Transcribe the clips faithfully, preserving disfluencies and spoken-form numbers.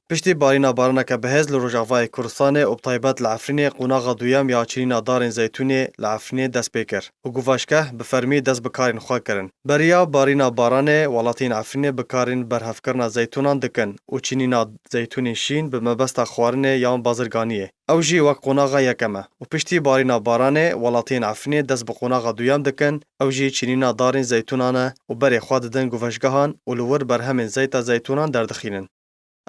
Piştî barîna baraneke bihêz li Rojavayê Kurdistanê û bi taybet li Efrînê qonaxa duyem ya çinîna darên zeytûnê li Efrînê dest pê kir û guvaşgeh bi fermî dest bi karên xwe kirin. Beriya barîna baranê welatiyên Efrînê bi karên berhevkirina zeytûnan dikin û çinîna zeytûnên şîn bi mebesta xwarinê yan bazirganiyê. Ew jî wek qonaxa yekem e û piştî barîna baranê welatiyên Efrînê dest bi qonaxa duyem dikin, ew jî çinîna darên zeytûnan e û berê xwe didin guveşgehan û li wir berhemên zeyta zeytûnan derdixînin.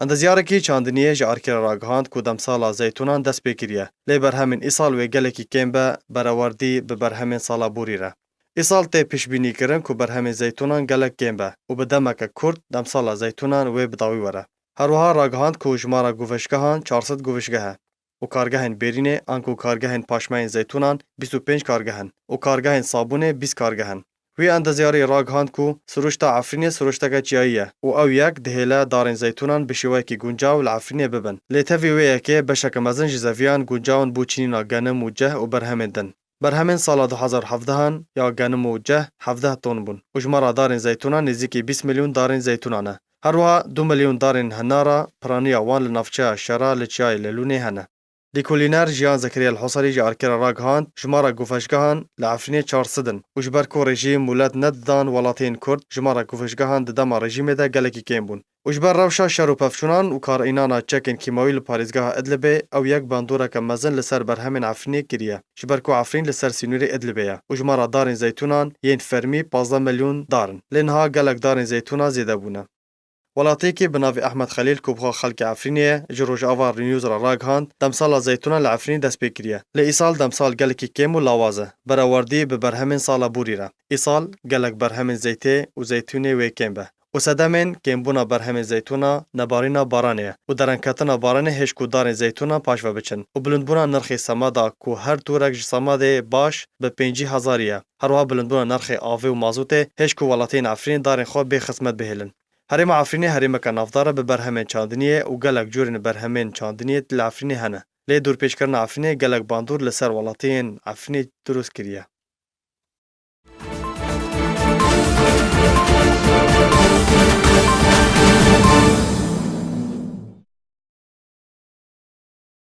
Endezyarekî çandiniyê ji Arkê re ragihand ku demsala zeytûnan dest pê kiriye, lê berhemên îsal wê gelekî kêm be berewerdî bi berhemên sala borî re. Îsal tê piştbînîkirin ku berhemên zeytûnan gelek kêm be û bi demeke kurt demsala zeytûnan wê bi dawî were. Her wiha ragihand ku jimara guveşgehan çar sed guveşgeh e û kargehên bêrînê anku kargehên paşmeyên zeytûnan bîst û pênc kargeh in û kargehên sabûnê bîst kargeh in. Wî endezyarî ragihand ku sirûşta Efrînê sirûşteke çiyayî ye û ew yek dihêle darên zeytûnan bi şêweyekî guncaw li Efrînê bibin. Lê tevî wê yekê beşeke mezin ji zeviyan guncaw in bo çinîna genim û ceh û berhemên din. Berhemên sala du hezar hevdehan ya genim û ceh hevdeh ton bûn û jimara darên zeytûnan nêzîkî bîst milyon darên zeytûnan e. Her wiha du milyon darên hinara piraniya wan li navçeya Şera li çiyayê Lelûnê hene. Lîkolîner Jiyan Zekeriya El Hosarî ji Arkê re ragihand, jimara guveşgehan li Efrînê çar sed in û ji ber ku rejîm mûlet nedidan welatiyên Kurd, jimara guveşgehan di dema rejîmê de gelekî kêm bûn û ji ber rewşa şer û pevçûnan û karînana çekên kîmawî li parêzgeha Idlibê ew yek bandoreke mezin li ser berhemên Efrînê kiriye, ji ber ku Efrîn li ser sînorê Idlibê ye û jimara darên zeytûnan yên fermî pazdeh milyon dar in. Lê niha gelek darên zeytûna zêde bûne. Welatiyekî bi navê Ehmed Xelîl ku bi xwe xelkê Efrînê ye, ji Rojava News re ragihand, demsala zeytûnan li Efrînê dest pê kiriye. Lê îsal demsal gelekî kêm û lawaz e, berewerdî bi berhemên sala borî re. Îsal gelek berhemên zeytê û zeytûnê wê kêm be. Û sedemên kêmbûna berhemên zeytûna nebarîna baranê ye û derenketina baranê hêj ku darên zeytûnan paş ve biçin û bilindbûna nirxê semada ku her torek ji semadê baş bi pêncî hezarî ye. Her wiha bilindbûna nirxê avê û mazotê hêj ku welatiyên Efrînê darên xwe bê xizmet bihêlin. Herêma Efrînê herêmeke navdar e bi berhemên çandiniyê û gelek curên berhemên çandiniyê li Efrînê hene. Lê dorpêçkirina Efrînê gelek bandor li ser welatiyên Efrînê dirust kiriye.